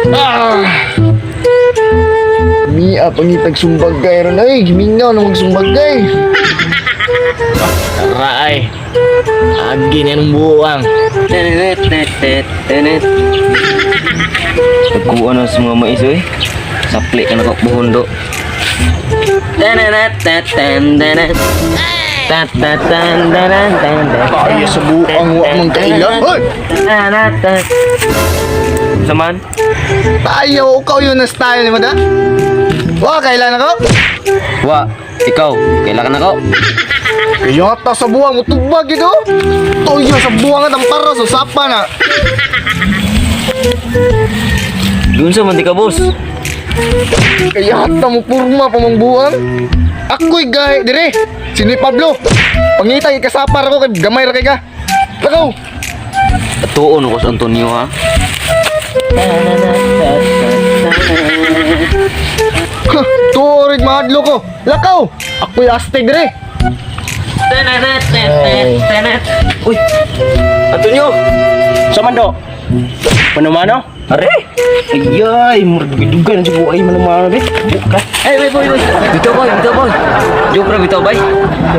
Ah! Mia, pangitag sumbagay ron ay. Gimingaw na magsumbagay. Tara ay. Agi na ng buwang. Tenet, tenet, tenet. Nagkuha na sa mga mais oy. Sapli ka na ko buhundo. Tenet, tenet, tenet. Tenet, tenet, tenet. Kaya sa buwang wa man kaila. Hoy! Tenet, tenet. Saman? Tayo, ikaw yun na style ni mo da? Wa, kailan ako? Wa, ikaw, kailangan ako. Kaya ta sa buwang mo tubag ito. Toyo sa buwang at ang para sa sapa na. Yun sa man di ka, boss. Kaya ta mo purma pa mong buwang. Ako'y gahi dire. Sino'y Pablo? Pangitang ikasapar ako kay gamay ra kay ka. Lakaw! Tuon ako sa Antonio ha. Huh, tuorig mahadlo ko. Lakaw! Ako'y astig dire. Tenet, tenet, tenet. Uy, Antonio! Sa man do? Mano-mano? Are! Ayay, murag dugay na siya ay mano-mano be. Buka. Ay, wait, boy, boy. Bitaw, boy, bitaw, boy. Joke ra bitaw, bay.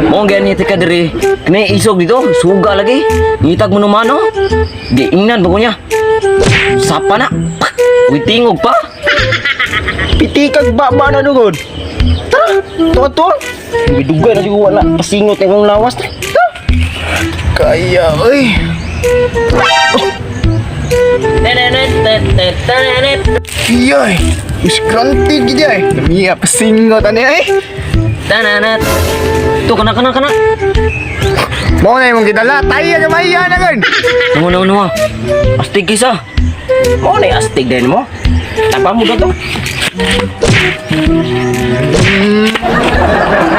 Mo gani ka diri. Kini isog dito, suga lagi. Ngitag mo naman, no? Giingnan ba ko niya? Sapa na. Pak! Uy, tingog pa. Pitikag ba ba na dugod? Tara, tuod tuod. Dugay na siya wala pasingot imong lawas. Tara. Kaya, oy. Tenet, tenet, tenet. Iyay! Iskrantig gid ay. Namiya pasingot ani ay. Tenet. To kana kana kana. Mo na imong gidala, tayo gamay na gud. Namo namo namo. Astig kisa. Mo na astig din mo. Tapa mo to.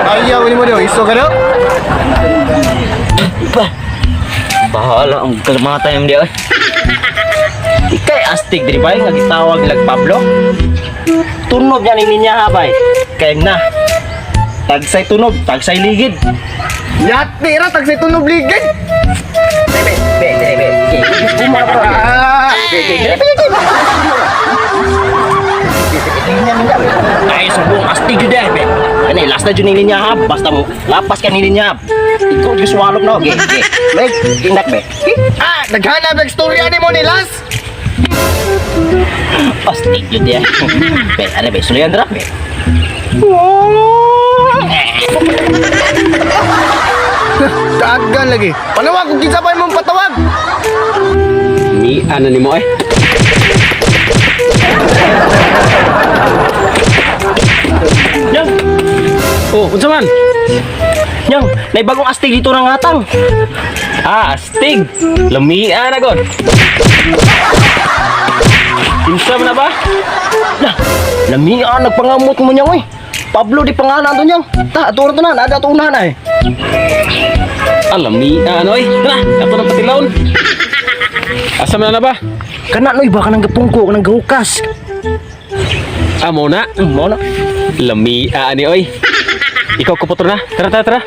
Ayaw ni mo do, iso ka do. Ba. Bahala ang kalamata yung di ay. Ikay astig diri bay nga gitawag lag Pablo. Tunog yan ni niya ha bay. Kay na. Tagsay tunog, tagsay ligid. Yati ra tag sa tunob ligid. Be, be, be, be. Ah, Ay, subong astig jud eh, be. Kani last na jud ni niya ha, basta mo lapas ka ni niya. Ikaw jud swalop no. Ge, ge. Meg, tindak be. ah, naghanap ang storya ni mo ni Las. Astig jud eh. Be, ano be, sulayan dra be. Dagan lagi. Panawag kung kinsa pa imong patawag. Ni ano ni mo eh. Nyang, Oh, unsa man? nyang, may bagong astig dito ng hatang. Ah, astig. Lamia na god. Kinsa man na ba? Lah, lami ah, nagpangamot mo niyang oy. Pablo di pangalan to niyang. Ta, ato to na, nada ato unahan ay. Ah, lamia ano eh. Tara, ato nang patilawon. Asa man na ba? Kana noy ba kanang gapungko kanang gahukas. Ah, mo na. Mo na. Lamia ani oy. Ikaw kupotro na. Tara, tara, tara.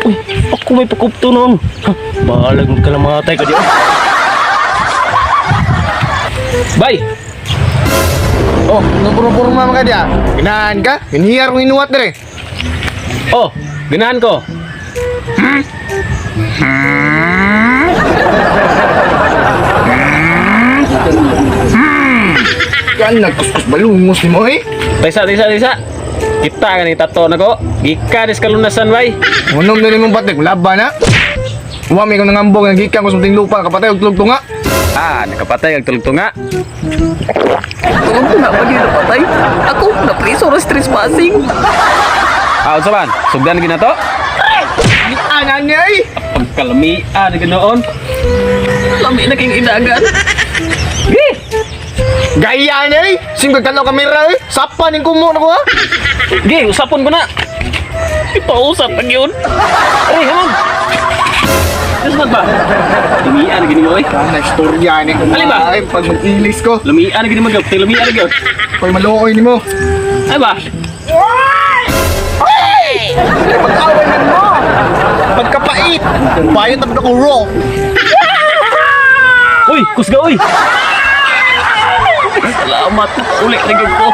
Uy, ako may pakupto noon. Ha, bahalag ka lang matay ka di. Bye. Oh, nung purma-purma man ka diya. Ganahan ka? Ginhiyar kong inuwat dire. Oh, ganahan ko. Kan nagkuskus balungos ni mo eh. Taysa, taysa, taysa. Kita ka ni tato na ko. Gikan is kalunasan bay. Unom na nimong patik, laban na. Wa may kong nangambong nang gikan ko sa ting lupa kapatay og tulog tunga. Ah, nakapatay ang tulog tunga. Tulog na ba di napatay? Ako, napriso ro trespassing. Ah, unsa man? Sugdan gina to? Ana niya eh. Pagkalamia na ganoon. Lami na king idagan. Gaya niya eh. Sing kalaw kamera eh. Sapa ning kumo na ko ha. Gi, usapon ko na. Ipausap pag yun. Ay, hamog. Diyos man ba? Lumian na gini mo, eh. Ana istorya ni ko. Alin ba? Ay, pag mag-ilis ko, Lumian na gini mo, gyud. Lumian na gyud. pag maluoy nimo. Ay ba? Pag-away man mo. Pagkapait. Bayot ang ako raw. Uy, kusga uy. Salamat, nakauli na gyud ko.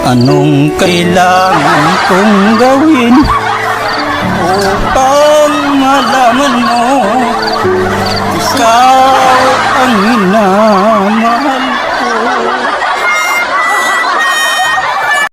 Anong kailangan kong gawin upang malaman mo ikaw ang hinahanap?